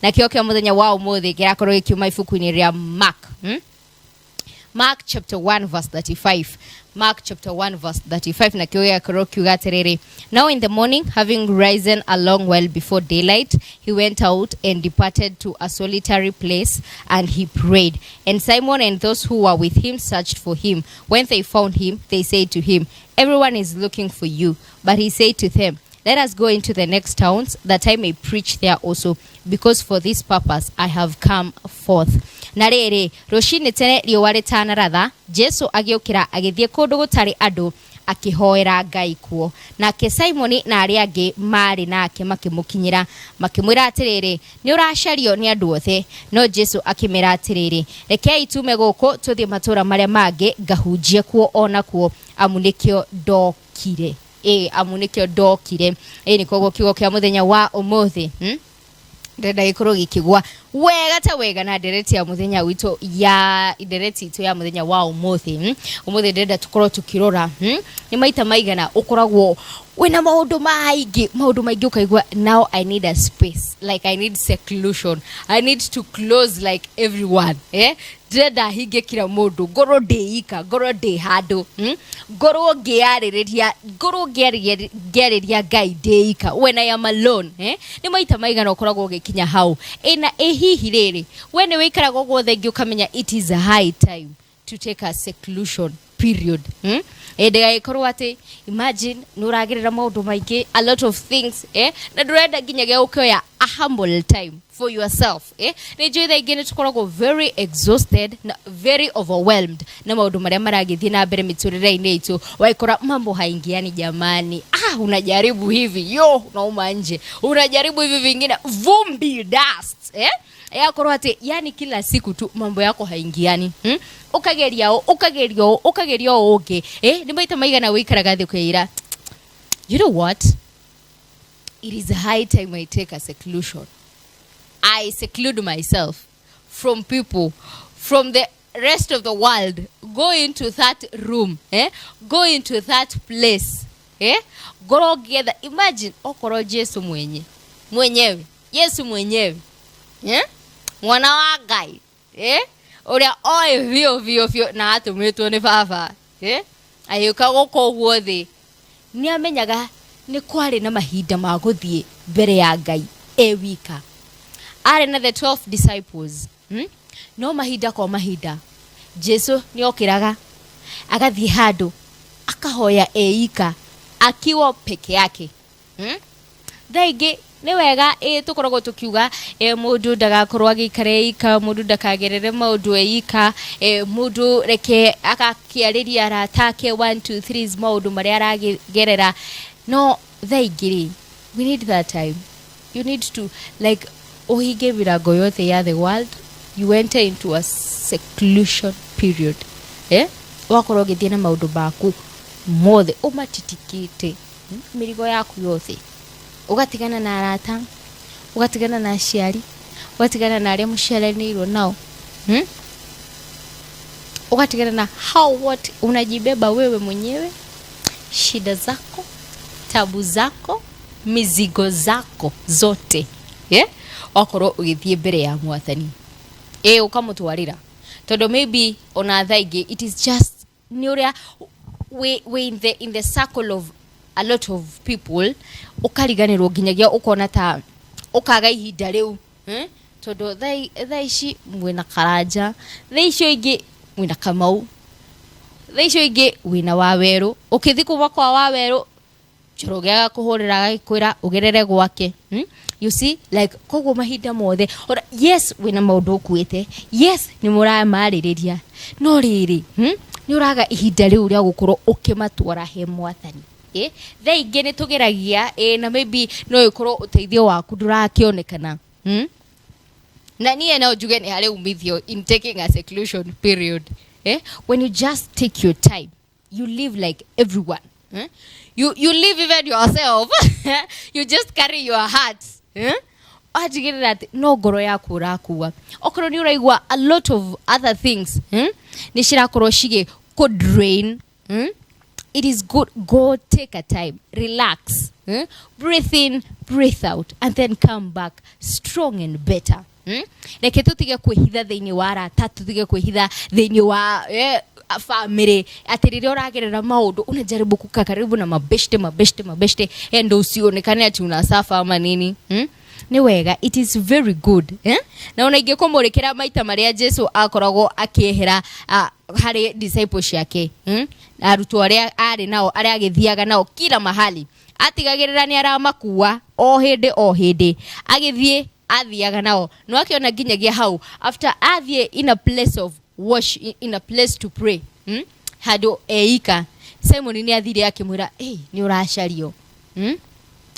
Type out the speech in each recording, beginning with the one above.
Na kĩo kĩa mũthenya wa ũmũthĩ kĩrakorwo gĩkiuma ibuku-inĩ rĩa Mark, Mark chapter 1 verse 35. Mark chapter 1 verse 35, na kĩo gĩgakorwo kiuga atĩrĩrĩ: "Now in the morning, having risen a long while before daylight, he went out and departed to a solitary place, and he prayed. And Simon and those who were with him searched for him. When they found him, they said to him, 'Everyone is looking for you.' But he said to them, 'Let us go into the next towns, that I may preach there also, because for this purpose I have come forth.'" Na rĩrĩ, rũcinĩ tene riũa rĩtanaratha, Jesu agĩũkĩra agĩthiĩ kũndũ gũtarĩ andũ akĩhoera Ngai kuo. Nake Simoni na arĩa angĩ maarĩ nake makĩmũkinyĩra, makĩmwĩra atĩrĩrĩ, "Nĩ ũracario nĩ andũ othe." No Jesu akĩmera atĩrĩrĩ, "Rekei tume gũkũ tũthiĩ matũũra marĩa mangĩ, ngahunjie kuo o nakuo, amu nĩkĩo ndokire." Ĩ, amu nĩkĩo ndokire. Ĩ, nĩ koguo kiugo kĩa mũthenya wa ũmũthĩ, Ndĩrenda gĩkorwo gĩkĩgwa wega ta wega na ndereti ya mũthenya witũ, ya ndereti itũ ya mũthenya wa ũmũthĩ, Ũmũthĩ ndĩrenda tũkorwo tũkĩrora, Nĩ maita maigana ũkoragwo wĩna maũndũ maingĩ, maũndũ maingĩ, ũkaigua, "Now I need a space, like I need seclusion, I need to close like everyone, eh? Ndĩrenda hinge kila mũndũ, ngorwo ndĩ ika, ngorwo ndĩ handũ, Ngorwo ngĩarĩrĩria, ngorwo ngĩarĩria Ngai ndĩ ika, when I am alone, eh?" Nĩ maita maigana ũkoragwo ũgĩkinya hau? Ĩna ĩ hihi rĩrĩ, we nĩ wĩikaraga ũguo thengi ũkamenya it is a high time to take a seclusion period, Ĩ, ndĩgagĩkorwo atĩ imagine nĩ ũragerera maũndũ maingĩ, a lot of things, eh? Na ndũrenda nginyagia gũkĩoya a humble time for yourself, eh? Nĩ njũĩ thaa ingĩ nĩ tũkoragwo very exhausted na very overwhelmed na maũndũ marĩa maragĩthiĩ na mbere mĩtũrĩre-inĩ itũ. Waikora mambo haingiani jamani. Ah, unajaribu hivi, yo unauma nje, unajaribu hivi vingine, vumbi, dust, eh? Yakorwo atĩ yani kila siku tu mambo yako haingiani, Ũkageria ũũ, ũkageria ũũ, ũkageria ũũ ũngĩ, eh? Nĩ maita maigana wĩikaraga thĩ ũkeira, "You know what, it is high time I take a seclusion, I seclude myself from people, from the rest of the world, go into that room, eh? Go into that place, eh? Ngorwo ngĩetha." Imagine okorwo Jesu mwenyewe, Yesu mwenyewe, eh? Mwana wa Ngai, eh? Ũrĩa oĩ biũ biũ biũ na atũmĩtwo nĩ baba, eh? Agĩũka gũkũ ũguo thĩ, nĩ amenyaga nĩ kwarĩ na mahinda ma gũthiĩ mbere ya Ngai e wika. Arĩ na the 12 disciples, No mahinda kwa mahinda Jesu nĩ okĩraga agathiĩ handũ akahoya eika, akiwa peke yake, Thaa ingĩ nĩ wega, ĩ, tũkoragwo tũkiuga, ĩ, mũndũ ndagakorwo agĩikara eika, mũndũ ndakagerere maũndũ eika, ĩ, mũndũ reke agakĩarĩria arata ake 1 2 3 maũndũ marĩa aragerera. No thaa ingĩ rĩ, we need that time. You need to like uhinge milango yothe ya the world, you enter into a seclusion period, eh? Wakorwo ũgĩthiĩ na maũndũ maku mothe ũmatitikĩte, Mĩrigo yaku yothe, ũgatigana na arata, ũgatigana na aciari, ũgatigana na arĩa mũciaranĩirwo nao, Ũgatigana na how what, unajibeba wewe mwenyewe, shida zako, tabu zako, mizigo zako zote, yeah? Wakorwo ũgĩthiĩ mbere ya Mwathani, ĩ, ũkamũtwarĩra, tondũ maybe ona thaa ingĩ it is just nĩ ũrĩa we in the circle of a lot of people, ũkariganĩrwo nginyagia ũkona ta ũkaga ihinda rĩu, eh? Tondũ thaa ici mwĩna Karanja, thaa icio ingĩ mwĩna Kamau, thaa icio ingĩ wĩna Wawerũ. Ũkĩthi kuma kwa Wawerũ, Njoroge agakũhũrĩra agagĩkwĩra ũgerere gwake, You see, like koguo mahinda mothe ora, yes, wĩna maũndũ ũkuĩte, yes, nĩ mũramarĩrĩria, no rĩrĩ, Nĩ ũraga ihinda rĩu rĩa gũkorwo ũkĩmatwara he Mwathani. Ĩ, thaa ingĩ nĩ tũgeragia, ĩ, na maybe no ĩkorwo ũteithio waku ndũrakĩonekana, Na niĩ no njuge nĩ harĩ umithio in taking a seclusion period, eh? When you just take your time, you live like everyone, eh? You live even yourself, you just carry your heart, eh? Watigĩrĩra atĩ no ngoro yaku ũrakua. Okorwo nĩ ũraigua a lot of other things, Nĩ cirakorwo cigĩ kũ drain, It is good, go take a time, relax. Eh? Breathe in, breathe out, and then come back strong and better. Reke tũtige kwĩhitha thĩinĩ wa arata, tũtige kwĩhitha thĩinĩ wa family, atĩ rĩrĩa ũragerera maũndũ unajaribu kukaa karibu na mabeshte, mabeshte, mabeshte, ndo usionekane ati unasafa ama nini. Nĩ wega, it is very good, eh? Na ona ingĩkũmũrĩkĩra maita marĩa Jesu akoragwo akĩehera harĩ disciples ciake, Arutwo arĩa arĩ nao, arĩa agĩthiaga nao kila mahali, atigagĩrĩra nĩ aramakua o hĩndĩ o hĩndĩ agĩthiĩ, athiaga nao, no akĩona nginyagia hau after athiĩ in a place of wash, in a place to pray, Handũ eika, Simon nĩ athire akĩmwĩra, "Hey, nĩ ũracario."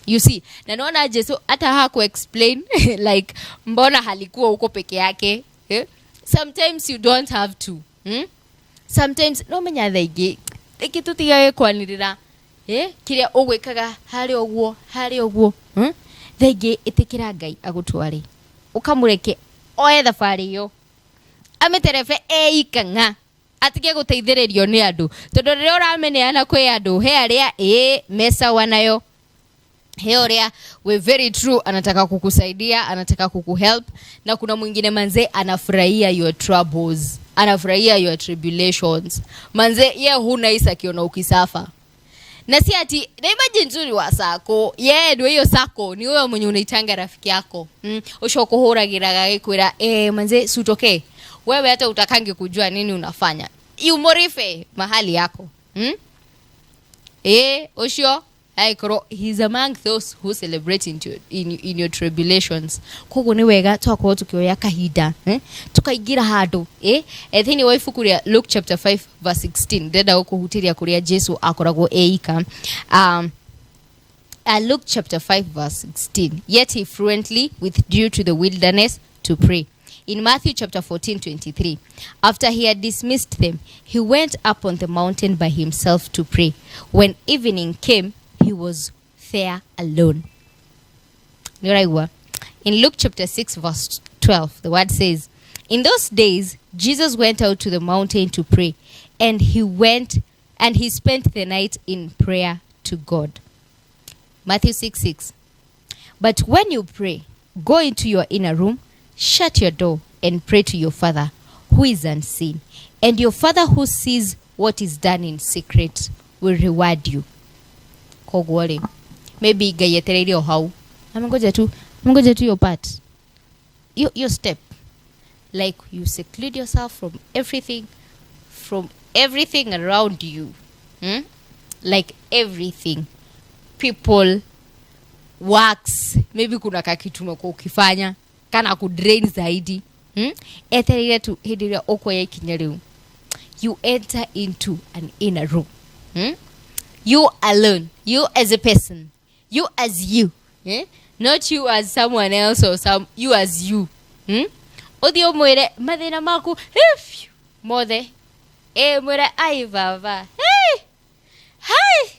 You see, na naona Jesu hata haku explain like mbona halikuwa huko peke yake, eh? Sometimes you don't have to, Sometimes no menya thaa ingĩ rĩngĩ tũtigage kwanĩrĩra, eh? Kĩrĩa ũgwĩkaga harĩa ũguo, harĩa ũguo, Thaa ingĩ ĩtĩkĩra Ngai agũtware, ũkamũreke oe thabarĩ ĩyo, amĩterebe eika ng'a, atige gũteithĩrĩrio nĩ andũ, tondũ rĩrĩa ũramĩneana kwĩ andũ, he arĩa ĩĩ mesawa nayo, he ũrĩa we very true anataka kukusaidia, anataka kukuhelp, na kuna mwingine manze anafurahia your troubles, anafurahia your tribulations. Manze ye huna isa akiona ukisafa, na si ati na imagine nzuri wa sako ye ndio hiyo sako ni huyo mwenye unaitanga rafiki yako, Ucio kuhuragiraga agikwira, "Eh, manze sutokee," wewe hata utakange kujua nini unafanya, umorife mahali yako, Eh, ucio aikorwo he's among those who celebrate in your tribulations. Koguo nĩ wega twakorwo tukĩoya kahinda, eh? Tukaingĩra handũ, eh? Eh, thĩinĩ wa ibuku rĩa Luke chapter 5 verse 16, ndĩrenda gũkũhutĩria kũrĩa Jesu akoragwo eika. Luke chapter 5 verse 16, "Yet he fluently withdrew to the wilderness to pray." In Matthew chapter 14 23, "After he had dismissed them, he went up on the mountain by himself to pray. When evening came, he was there alone." Nĩũraigua? In Luke chapter 6 verse 12, the word says, "In those days Jesus went out to the mountain to pray, and he went and he spent the night in prayer to God." Matthew 6 6, "But when you pray, go into your inner room, shut your door, and pray to your Father who is unseen. And your Father who sees what is done in secret will reward you." Koguo rĩ, maybe Ngai etereire o hau. Amengoja tu your part. Your step. Like you seclude yourself from everything around you. Like everything. People, works, maybe kuna kakitu umekuwa ukifanya kana kudrain zaidi, Etereire tu hĩndĩ ĩrĩa ũkuoya ikinya rĩu, you enter into an inner room, You alone, you as a person, you as you, eh? Not you as someone else or some, you as you, Ũthiĩ ũmwĩre mathĩna maku hĩfiu mothe, ĩ mwĩre, "Ai baba, hey! Hai,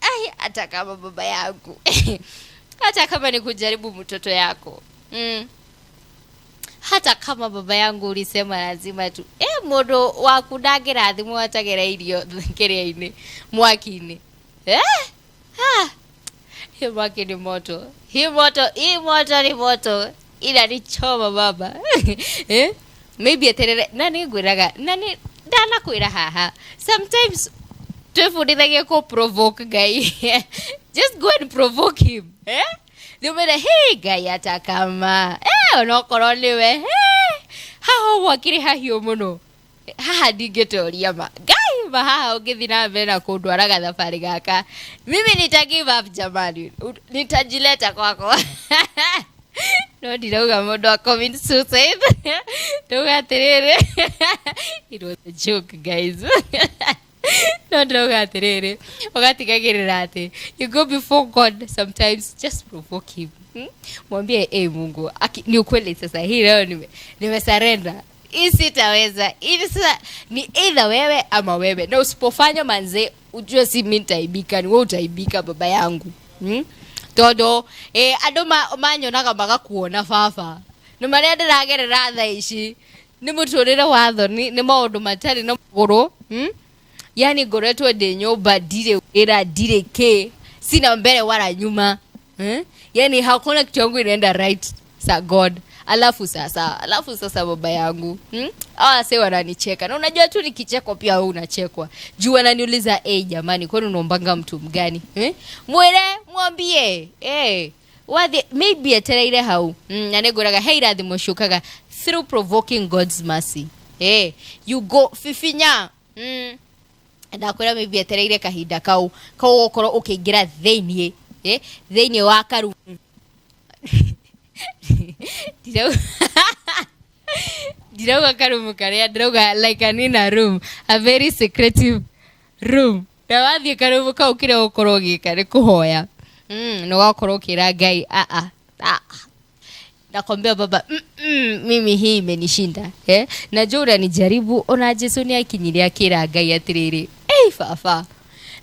ai, hata kama baba yangu, hata kama ni kujaribu mtoto yako, Hata kama baba yangu ulisema lazima tu, mundu waku ndangĩrathimwo atagereirio kĩrĩa-inĩ, mwaki-inĩ, eh? Ah, hii mwaki ni moto, hii moto, hii moto ni moto, inanichoma baba, eh? Maybe eterere na nĩ ngwĩraga na nĩ ndanakwĩra haha, sometimes twĩbundithagie kũ provoke Ngai. Just go and provoke him, eh? Nĩũmere, "Hey Ngai, hata kama, eh, onokorwo nĩwe, hey, haha ũguo akĩrĩ hahiũ mũno, haha ndingĩtoria ma Ngai ma, haha ũngĩthiĩ na mbere na kũndwara gathabarĩ gaka, mimi nita give up jamani, nitajileta kwako." No ndirauga mũndũ a commit suicide, ndauga atĩrĩrĩ, it was a joke, guys, no ndĩrauga atĩrĩrĩ, ũgatigagĩrĩra atĩ you go before God. Sometimes just provoke him, Mwambie, "Hey, Mungu, aki, ni ukweli sasa hii leo nimesarenda, hii sitaweza, hii sasa ni either wewe ama wewe, na usipofanya manze ujue si mi nitaibika, ni wewe utaibika baba yangu, Tondũ eh, andũ manyonaga magakuona baba, nĩ marĩa ndĩragerera thaa ici nĩ mũtũrĩre wa thoni, nĩ maũndũ matarĩ na magũrũ, Yani ngoretwo ndĩ nyũmba, ndirĩ wĩra, ndirĩ kĩ. Sina mbele wala nyuma, eh? Yani hakuna kitu yangu inaenda right, sa God. Alafu sasa baba yangu, Hawa se wananicheka, na unajua tu nikichekwa pia wewe unachekwa, juu wananiuliza, "Hey, jamani, kwani unaombanga mtu mgani, eh?" Mwire mwambie, eh, wathi maybe etereire hau, na nĩngwĩraga he irathimo ciũkaga through provoking God's mercy. Eh, you go fifinya, Ndakwĩra maybe etereire kahinda kau kau gũkorwo ũkĩingĩra thĩiniĩ, eh, thĩiniĩ wa karumu. Ndirauga karumu karĩa ndĩrauga, like an inner room, a very secretive room. Na wathiĩ karumu kau, kĩrĩa ũgũkorwo ũgĩka nĩ kũhoya, na ũgakorwo ũkĩra Ngai, "Aa, ah, nakwambia baba, mimi hii imenishinda, eh? Najua unanijaribu." Ona Jesu nĩ akinyire akĩra Ngai atĩrĩrĩ, "Ei baba,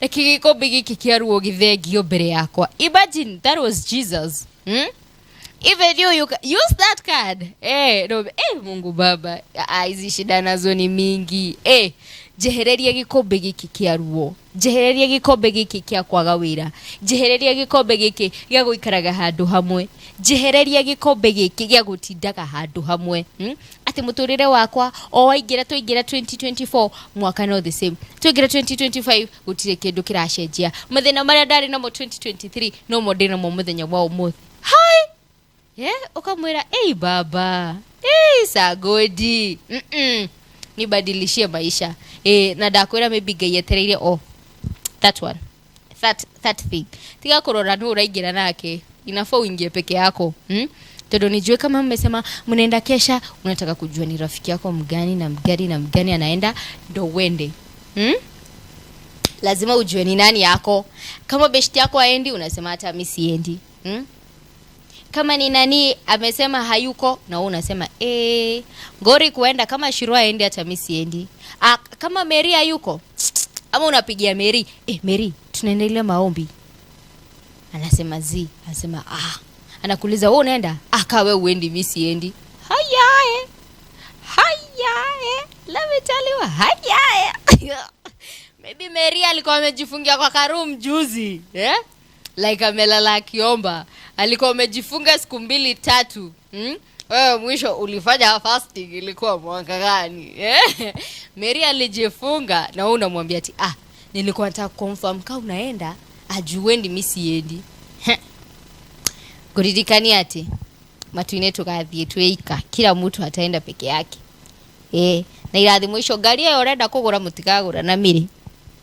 reke gĩkombe gĩkĩ kĩa ruo gĩthengio mbere yakwa." Imagine, that was Jesus, Even you can use that card, eh, no, eh, "Mungu Baba, ah, hizi shida nazo ni mingi, eh, njehereria gĩkombe gĩkĩ kĩa ruo, njehereria gĩkombe gĩkĩ kĩa kwaga wĩra, njehereria gĩkombe gĩkĩ gĩa gũikaraga handũ hamwe, njehereria gĩkombe gĩkĩ gĩa gũtindaga handũ hamwe, Atĩ mũtũrĩre wakwa o waingĩra, twaingĩra 2024 mwaka no the same, twaingĩra 2025 gũtirĩ kĩndũ kĩracenjia. Mathĩna marĩa ndarĩ namo 2023 no mo ndĩ namo mũthenya wa ũmũthĩ." Hai, yeah, ukamwĩra, "Ei baba, ei sagodi, Nibadilishie maisha." E, na ndakwĩra maybe Ngai etereire o that one, that thing. Tiga kũrora nũ ũraingĩra nake, inafaa uingie peke yako, Tondũ nijue kama mmesema mnaenda kesha, unataka kujua ni rafiki yako mgani na mgani na mgani anaenda ndo uende, Lazima ujue ni nani yako. Kama beshti yako aendi, unasema, "Hata mi siendi," Kama ni nani amesema hayuko, na wewe unasema, "Eh, ngori kuenda. Kama Shiro aendi, hata mi siendi." Ah, kama Mary hayuko, ama unapigia Mary, "Eh, Mary, tunaenda ile maombi?" Anasema zi, anasema ah, anakuuliza, "Wewe unaenda?" "Ah, kaa wewe uendi, mi siendi." Hayae, hayae, let me tell you, hayae, maybe Mary alikuwa amejifungia kwa karoom juzi, eh? Like amelala akiomba, alikuwa amejifunga siku mbili tatu, Wewe mwisho ulifanya fasting ilikuwa mwaka gani, eh? Mary alijifunga na wewe unamwambia ati, "Ah, nilikuwa nataka confirm ka unaenda." Ajuendi, mi siendi. Ngũririkania atĩ matu-inĩ tũgathiĩ twĩika, kila mtu ataenda peke yake, eh. Na irathimo icio, ngari ĩyo ũrenda kũgũra, mũtikagũra na mĩrĩ,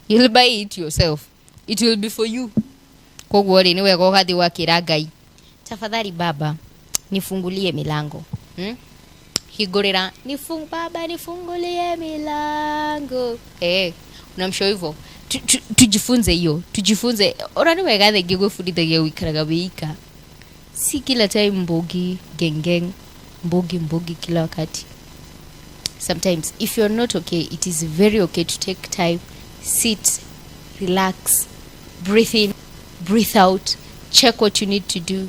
you'll buy it yourself, it will be for you. Koguo rĩ, nĩ wega ũgathiĩ ũgakĩra Ngai, "Tafadhali baba, nifungulie milango, Hingũrĩra, baba, nifungulie milango." Eh, unamshow hivyo. Tujifunze hiyo, tujifunze. Ona nĩ wega thengi gwĩbundithagia gũikaraga wĩika, si kila time mbogi gengeng, mbogi mbogi kila wakati. Sometimes if you're not okay, it is very okay to take time, sit, relax, breathe in, breathe out, check what you need to do,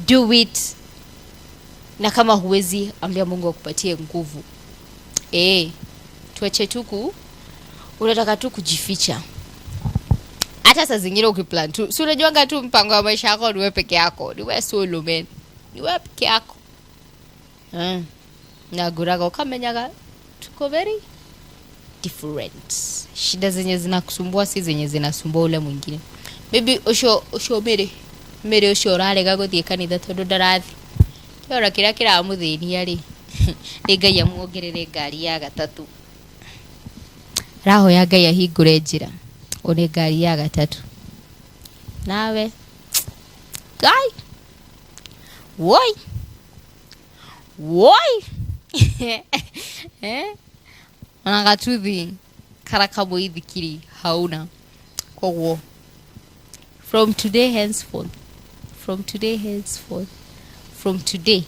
do it. Na kama huwezi, ambia Mungu akupatie nguvu. Eh, tuache tu unataka tu kujificha. Hata saa zingine ukiplan tu, si unajuanga tu mpango wa maisha yako niwe peke yako, niwe solo man, niwe peke yako, Na ngũraga ukamenyaga tuko very different. Shida zenye zinakusumbua si zenye zinasumbua ule mwingine. Maybe ucio ucio mĩrĩ mĩrĩ ũcio ũrarega gũthiĩ kanitha tondũ ndarathi kĩora kĩrĩa kĩramũthĩnia rĩ, nĩ Ngai amuongerere ngari ya gatatũ. Arahoya Ngai ahingũre njĩra one ngari ya gatatũ. Nawe Ngai, woi woi, eh? Ona gatuthi kara kamũithikiri hauna. Koguo from today henceforth, from today henceforth, from today,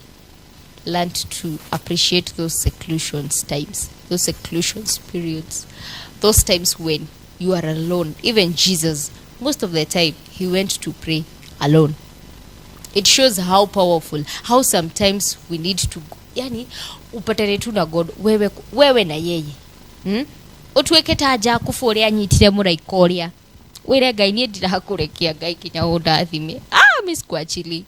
learn to appreciate those seclusions times, those seclusions periods, those times when you are alone. Even Jesus, most of the time he went to pray alone. It shows how powerful, how sometimes we need to, yani, upatane tu na God, wewe, wewe na yeye, Ũtuĩke ta Jakubu ũrĩa anyitire mũraika ũrĩa. Wĩre Ngai, niĩ ndirakũrekia Ngai kinya ũndathime. Ah, mi sikuachili.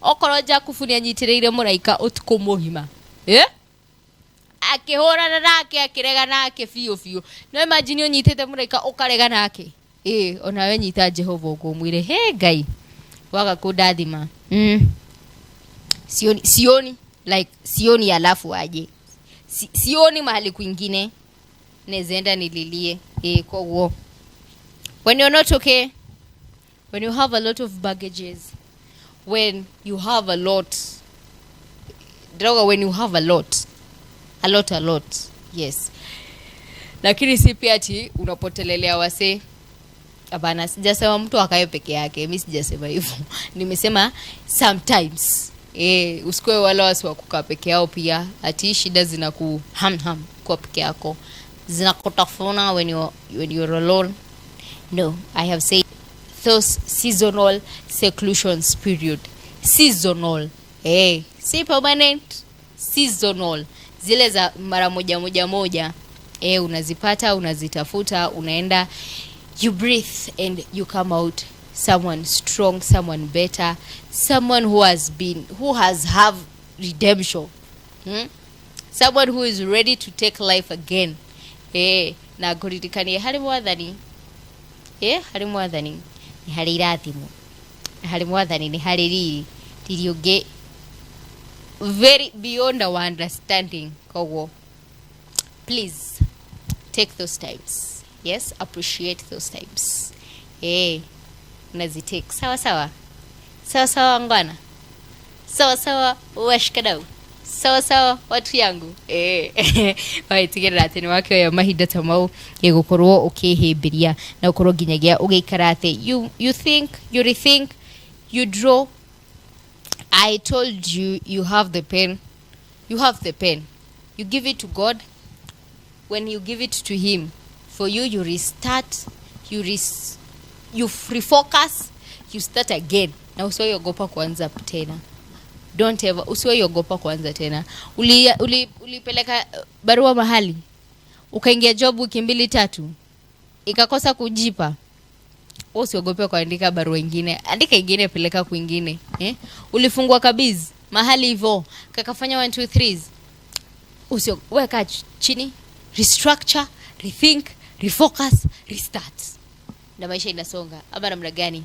Okorwo Jakubu nĩ anyitĩrĩire mũraika ũtukũ mũgima, eh? Akĩhũrana nake, akĩrega nake biũ biũ. No imagine ũnyitĩte mũraika ũkarega nake. Ĩ onawe nyita Jehova ũguo, mwĩre, he Ngai, waga kũndathima, Sioni, sioni, like sioni, alafu aje. Sioni mahali kwingine nezaenda nililie. Koguo when you're not okay, when you have a lot of baggages, when you have a lot, ndĩrauga when you have a lot, a lot, a lot, yes, lakini si pia ati unapotelelea wasee. Hapana, sijasema mtu akae peke yake. Mi sijasema hivyo. Nimesema sometimes, usikuwe wale wasi wa kukaa peke yao pia, ati shida zinaku ham kwa peke yako, zinakutafuna when you're alone. No, I have said those seasonal seclusions period, seasonal, si permanent, seasonal, zile za mara moja moja moja, unazipata, unazitafuta, unaenda, you breathe and you come out someone strong, someone better, someone who has been who has have redemption, Someone who is ready to take life again. Na ngũririkanie harĩ Mwathani, harĩ Mwathani nĩ harĩ irathimo, na harĩ Mwathani nĩ harĩ riri, riri ũngĩ very beyond our understanding. Koguo please take those times, yes, appreciate those times, unazitake sawa sawa, sawa sawa, ngwana, sawa sawa, washikadau, sawa sawa, watu yangu. Waitigĩrĩra atĩ nĩ wakĩoya mahinda ta mau gũkorwo ũkĩhĩmbĩria na ũkorwo nginyagia ũgĩikara atĩ you think, you rethink, you draw. I told you, you have the pen, you have the pen, you give it to God. When you give it to him, for you, you restart, you refocus, you start again. Na usiwaiogopa kuanza tena. Don't ever, usiwaiogopa kuanza tena. Ulipeleka barua mahali, ukaingia job wiki mbili tatu, ikakosa kujipa, wewe usiogope kuandika barua ingine. Andika ingine, peleka kwingine, eh? Ulifungua kabiz mahali hivo, kakafanya 1 2 3, usio weka chini, restructure, rethink, refocus, restart, na maisha inasonga. Ama namna gani?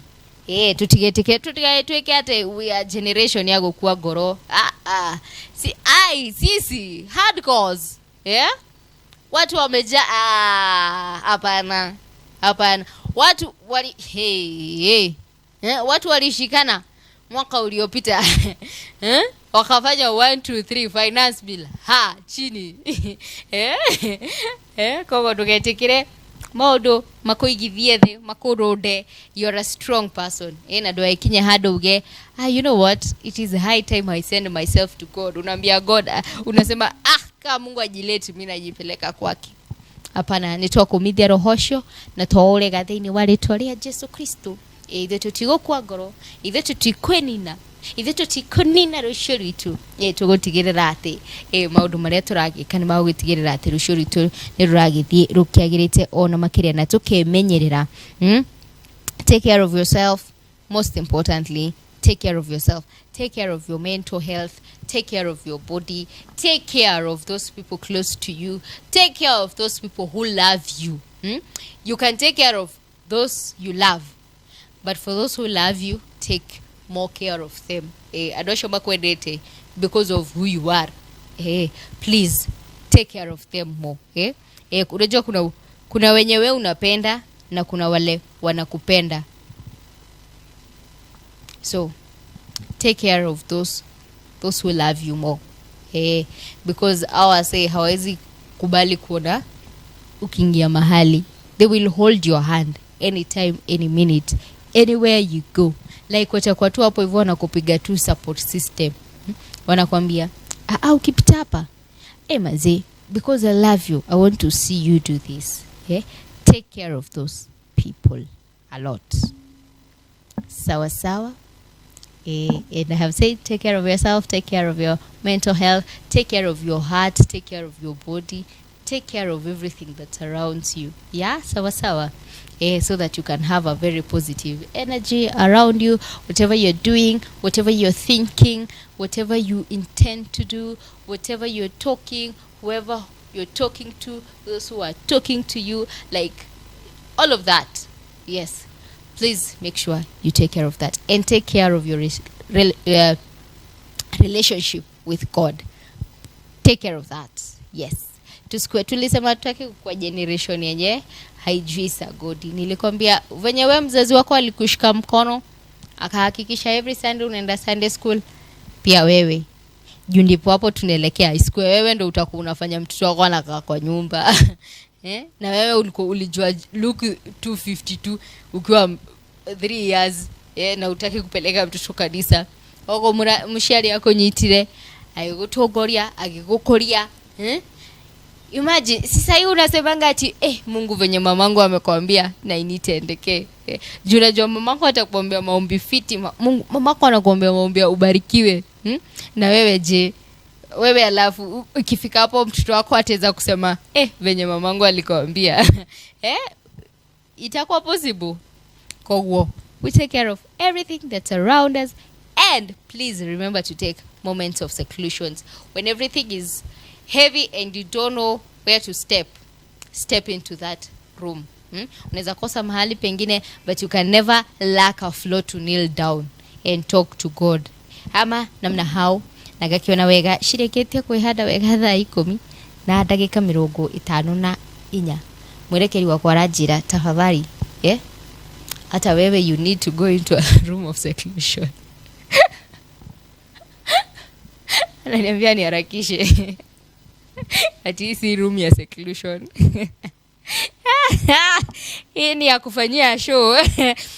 Tutigetike tutige ate we are generation ya gukua ngoro. Ah, ah. Si ai sisi hardcores, yeah? Watu wameja, ah, hapana, hapana. Watu wali, hey, hey. Watu walishikana mwaka uliopita, eh? Wakafanya 1 2 3, finance bill ha chini, eh? Koguo ndugetikire maundu makuigithie thi, makurunde. You're a strong person, na ndwaikinye handu uge, "Ah, you know what, it is high time I send myself to God." Unaambia God, ah, unasema, "Ah, kama Mungu ajileti, mi najipeleka kwake." Hapana, nĩ twakũmithia roho ũcio na twaũrega thĩinĩ wa rĩtwa rĩa Jesu Kristo. Ithuĩ tũtigũkua ngoro, ithuĩ tũtikwĩnina, ithuĩ tũtikũnina rũciũ rwitũ. Tũgũtigĩrĩra atĩ maũndũ marĩa tũragĩka nĩ magũgĩtigĩrĩra atĩ rũciũ rwitũ nĩ rũragĩthiĩ rũkĩagĩrĩte ona makĩria, na tũkemenyerera, Take care of yourself. Most importantly, take care of yourself, take care of your mental health, take care of your body, take care of those people close to you, take care of those people who love you, You can take care of those you love, but for those who love you, take more care of them. Andũ acio makwendete because of who you are, please take care of them more. Unajua kuna wenye we unapenda na kuna wale wanakupenda, so take care of those who love you more, because our say hawezi kubali kuona ukiingia mahali. They will hold your hand anytime, any minute, anywhere you go. Like watakuwa tu hapo hivyo, wanakupiga tu support system. Wanakwambia, "Ah, ah, ukipita hapa, mazee, because I love you, I want to see you do this." Yeah? Take care of those people a lot. Sawa sawa. And I have said, take care of yourself, take care of your mental health, take care of your heart, take care of your body, take Take care of everything that surrounds you. Yeah, sawa sawa. So that you can have a very positive energy around you, whatever you're doing, whatever you're thinking, whatever you intend to do, whatever you're talking, whoever you're talking to, those who are talking to you, like all of that. Yes, please make sure you take care of that and take care of your relationship with God. Take care of that. Yes, tusikue, tulisema tutaki kwa generation yenye haijui sagodi. Nilikwambia venye we mzazi wako alikushika mkono akahakikisha every Sunday unaenda Sunday school, pia wewe juu ndipo hapo tunaelekea. Isikue wewe ndo utakuwa unafanya mtoto wako anakaa kwa nyumba, eh? Na wewe ulikuwa ulijua Luke 252 ukiwa 3 years, eh? Na utaki kupeleka mtoto kanisa ogo muciari akunyitire agigutongoria agigukuria, eh? Imagine sasa hii unasemanga ati, "Eh, Mungu, venye mamangu amekwambia na initendeke." Eh, juu unajua mamangu atakuombea maombi fiti, Mungu mamako anakuombea maombi ya ubarikiwe, Na wewe je? Wewe alafu ikifika hapo mtoto wako ataweza kusema, "Eh, venye mamangu alikwambia"? Eh, itakuwa possible? Koguo we take care of everything that's around us, and please remember to take moments of seclusions. When everything is heavy and you don't know where to step, step into that room, Unaweza kosa mahali pengine, but you can never lack a floor to kneel down and talk to God. Ama namna hau na ngakiona wega cireketie kwihanda wega thaa 14 na ndagika 54. Mwerekeri wakwa aranjira tafadhali, eh? Hata wewe you need to go into a room of seclusion. Ananiambia niharakishe, ati hii si room ya seclusion, hii ni ya kufanyia show.